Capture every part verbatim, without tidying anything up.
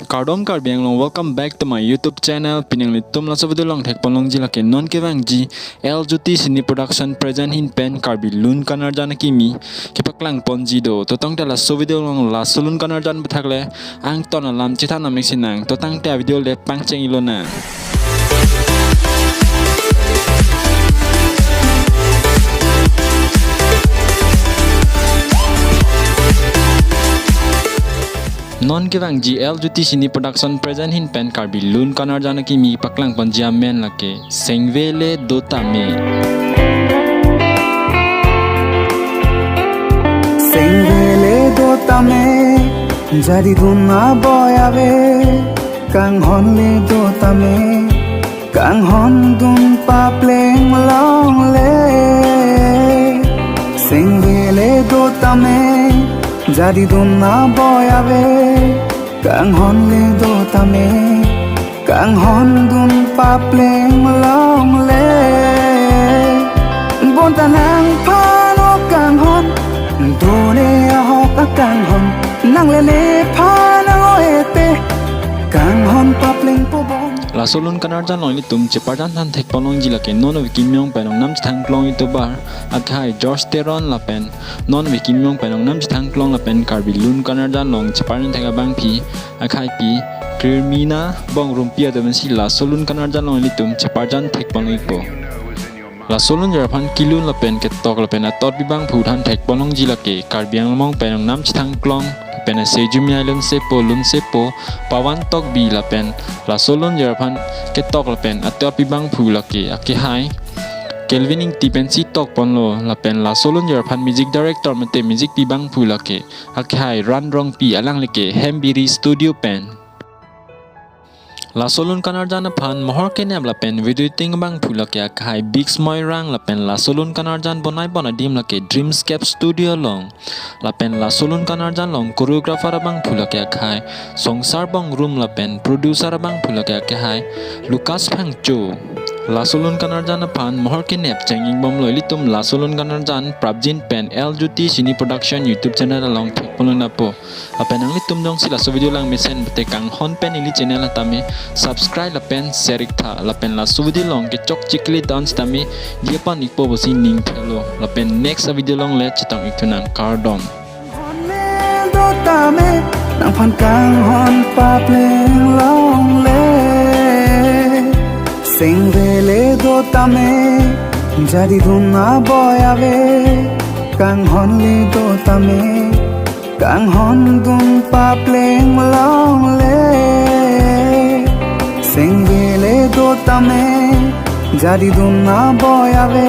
Kardom Karbi Anglong, welcome back to my YouTube channel. Pini nanglitum laso video along thekponlongji lake non kevangji L Jyoti Cine Production present ahin pen Karbi Lun Kanarjan akimi kepaklangponji do. To tangte laso video along laso Lun Kanarjan aphuthak le angton alam chethan nang mik sinang. To tangte avideo le pangcheng-i lonang. Non kevangji L Jyoti Cine Production present ahin pen Karbi Lun Kanarjan akimi paklangponji amen lake Sengve le Dotame. Sengve le dotame, jadidun aboi ave, kanghon le dotame, kanghondun papleng longle. Sengve le dotame, jadidun aboi ave, kanghon le dotame, kanghondun papleng longle. Bonta nangphan o kanghon, done ahok akanghon, nang le nephan o ete, kanghon papleng pobom. Laso Lun Kanarjan along ilitum cheparjan than thekponlongji lake non ove kimi along pen nangnam chethangklong itobar akhai George Teron lapen non ove kimi along pen nangnam chethangklong lapen Karbi Lun Kanarjan along cheparjan thek abangpi akhaipi Krirmina Bongrumpi atum si laso Lun Kanarjan along ilitum cheparjan thekponlongpo. Laso Lun Kanarjan aphan kelun lapen ketok lapen ator abangphu than thekponlongji lake Karbi Anglong pen nangnam chethangklong lapen ase Jumia Lunsepo, Lunsepo, Pawan Tokbi lapen laso Lun Kanarjan aphan ketok lapen ator abangphu lake akehai Kelvin Ingti pensi tokponlo lapen laso Lun Kanarjan aphan music director mate music pi abangphu lake akehai Ran Rongpi, alanglike Hembiri Studio pen. Laso Lun Kanarjan aphan mohor kenep lapen video editing abangphu lake akehai Biggs Moirang lapen laso Lun Kanarjan bonaipon adim lake Dreamscape Studio along. Lapen laso Lun Kanarjan along choreographer abangphu lake akehai Songsar Bongrum lapen producer abangphu lake akehai Lucas Phangcho. Laso Lun Kanarjan aphan mohor kenep cheng-ingbomlo ilitum laso Lun Kanarjan prapjin pen L Jyoti Cine Production YouTube channel along thekponlongpo. Lapen nanglitum jongsi laso video lang mesen pute kanghon pen ili channel atame subscribe lapen share iktha lapen laso video along kechokche kali dance tame diya pon ikpo pusi ning thelo. Lapen next video along le chetong-ik thunang, kardom. Kanghon le dotame, nangphan kanghon papleng longle. Sengve le dotame, jadidun aboi ave, kanghon le dotame, kanghondun papleng longle. Sengve le dotame, jadidun aboi ave,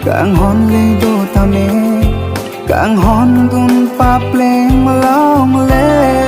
kanghon le dotame, kanghondun papleng longle.